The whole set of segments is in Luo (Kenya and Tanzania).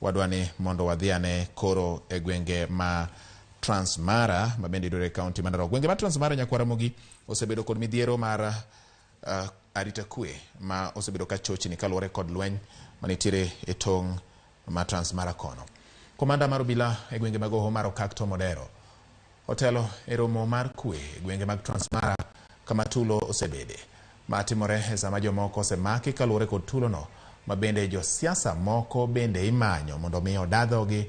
Wadwa ni mondo wadhi ane koro e gwenge ma Transmara ma bende yudore e kaunti ma Narok. Gwenge ma Transmara nyakwar Ramogi osebedo kod midhiero mar arita kwe ma osebedo ka chochni kaluwore kod lweny manitiere e tong' ma Transmara kono. Komanda mar obila e gwenge mag Hoho mar Okak Tom Odero otelo e romo mar kwe e gwenge mag Transmara kama tulo osebede. Ma timore e sama jomoko osemaki kaluwore kod tulono ma bende josiasa moko bende imanyo mondo mi oda dhogi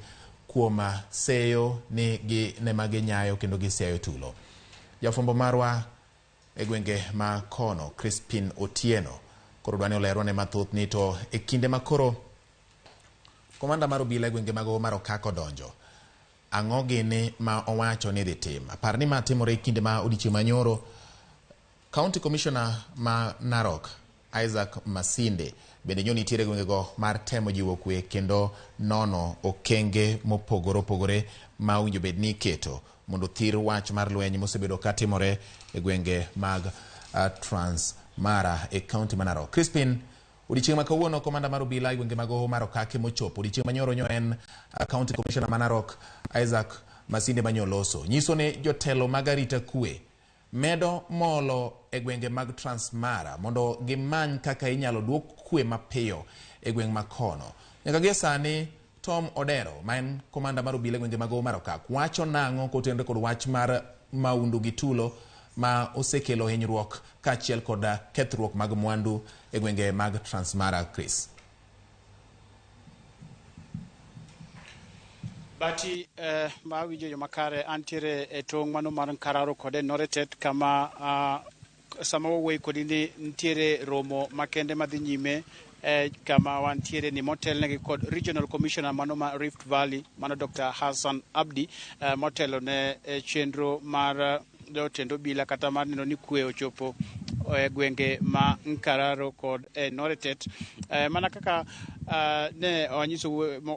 kuom seyo ni gin ema ginyayo kendo gisiayo tulo. Jafwambo marwa e gwenge ma kono Crispin Otieno koro dwa ni olerwa ne mathoth ni to e kinde ma koro komanda mar obila e gwenge mag Hoho mar Okak odonjo ang'o gini ma owacho ni dhi tim. Apar ni ma timore e kinde ma odiochieng' manyoro County Commissioner ma Narok Isaac Masinde bende nyo nitiere e gwengego mar temo jiwo kwe kendo nono okenge mopogore opogore ma owinjo bed ni iketo mondo othir wach mar lweny mosebedo ka timore e gwenge mag Transmara e county ma Narok. Crispin, odiochieng' ma kawuono komanda mar obila e gwenge mag Hoho mar Okak mochopo. Odiochieng' manyoro nyo en County Commissioner ma Narok Isaac Masinde manyo loso. Nyiso ni jotelo mag arita kwe medo molo e gwenge mag Transmara mondo gimany kaka inyalo duok kwe mapiyo e gweng' ma kono. Nyaka gie sani Tom Odero ma en komanda mar obila e gwenge mag Hoho mar Okak wacho nang'o kotenore kod wach mar maundu gi tulo ma osekelo hinyruok kaachiel kod kethruok mag mwandu e gwenge mag Transmara? Chris. Bati ma winjo yo makare antiere e tong' mano mar Nkararo kod e Noretet kama sama wawuoyo kodi ni nitiere romo makende madhi nyime kama wantiere ni motelnegi kod Regional Commissioner mano ma Rift Valley mano Dr. Hassan Abdi motelo ne chenro mar jotend obila kata mar neno ni kwe ochopo e gwenge ma Nkararo kod e Noretet. Mana kaka ne wanyiso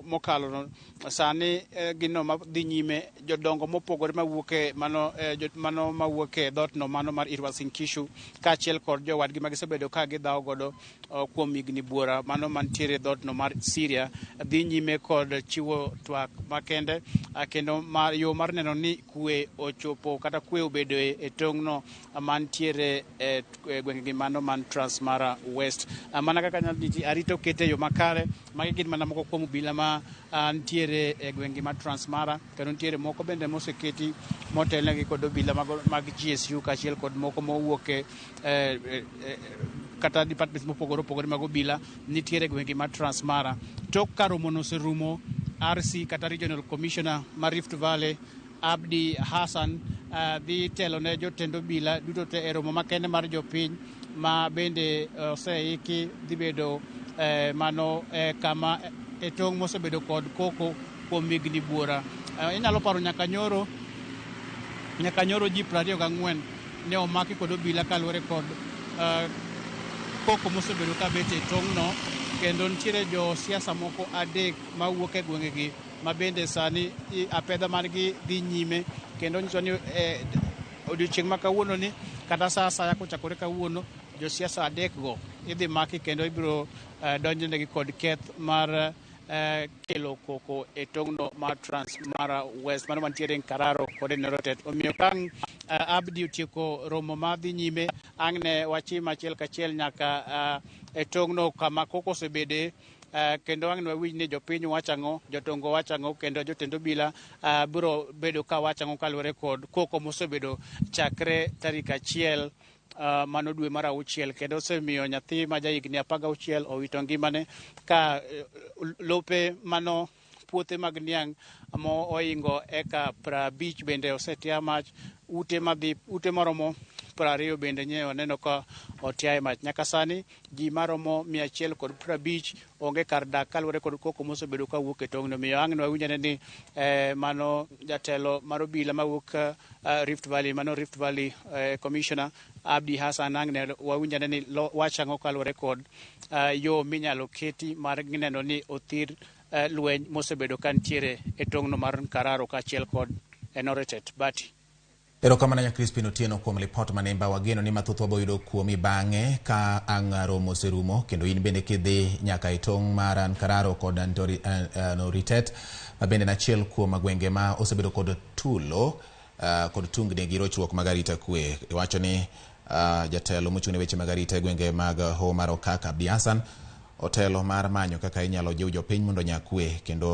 mokalo no, sani gino madhi nyime jodongo mopogore mawuok e mano, mano mawuok e dhoot no mano mar Uasin Gishu kaachiel kod jowadgi ma gisebedo ka gidhawo godo kuom higni buora mano mantiere e dhoot no mar Syria dhi nyime kod chiwo twak makende kendo mar, yo mar neno ni kwe ochopo kata kwe obedo e tong'no mantiere e gwenge gi mano man Transmara West. Mana kaka arito kete yo makare, magi gin mana moko kuom obila ma nitiere e gwenge ma Transmara kendo nitiere moko bende moseketi motelnegi kod obila mag GSU kaachiel kod moko mowuok e kata departments mopogore opogore mag obila nitiere e gwenge ma Transmara. Tok ka romono oserumo, RC kata Regional Commissioner ma Rift Valley Abdi Hassan dhi telo ne jotend obila duto te e romo makende mar jopiny ma bende oseiki dhi bedo mano kama e tong' mosebedo kod koko kuom higni buora. Inyalo paro nyaka nyoro ji 24 ne omaki kod obila kaluwore kod koko mosebedo ka bet e tong'no, kendo nitiere josiasa moko 3 mawuok e gwengegi ma bende sani apedha margi dhi nyime kendo nyiso ni odiochieng' ma kawuono ni kata sa asaya kochakore kawuono josiasa 3 go idhi maki kendo ibiro donjnegi kod keth mar kelo koko e tong'no mar Transmara West mano mantiere Nkararo kod e Norotet. Omiyo ka Abdi otieko romo madhi nyime, ang' ne wachim achiel kachiel nyaka e tong'no kama koko osebede, kendo ang' ne wawinj ni jopiny wacho ang'o, jodongo wacho ang'o, kendo jotend obila biro bedo ka wacho ang'o kaluwore kod koko mosebedo chakre tarik 1 mano dwe mar 6, kendo osemiyo nyathi ma jahigni 16 owito ngimane ka lope mano puothe mag niang' mo oingo eka 50 bende osetia mach, ute moromo 20 bende nye waneno ka otia e mach. Nyaka sani ji maromo 150 onge kar dak kaluwore kod koko mosebedo kawuok e tong'no. Omiyo ang' ne wawinjane ni mano jatelo mar obila mawuok Rift Valley, mano Rift Valley Commissioner Abdi Hassan, ang' ne wawinjane ni wach ang'o kaluwore kod yo minyalo keti mar neno ni othir lweny mosebedo ka nitiere e tong'no mar Nkararo kaachiel kod Enoretet. Bati. Erokamano nya Crispin Otieno kuom lipot manimba. Wageno ni mathoth waboyudo kuomi bang'e ka ang' romo oserumo, kendo in bende kidhi nyaka e tong' mar Ankararo kod Noritet, ma bende en achiel kuom gwenge ma osebedo kod tulo kod tungni gi rochruok mag arita kwe. Iwacho ni jatelo mochung' ne weche mag arita e gwenge mag Hoho mar Okak, Abdi Hassan, otelo mar manyo kaka inyalo jiw jopiny mondo onya kwe kendo.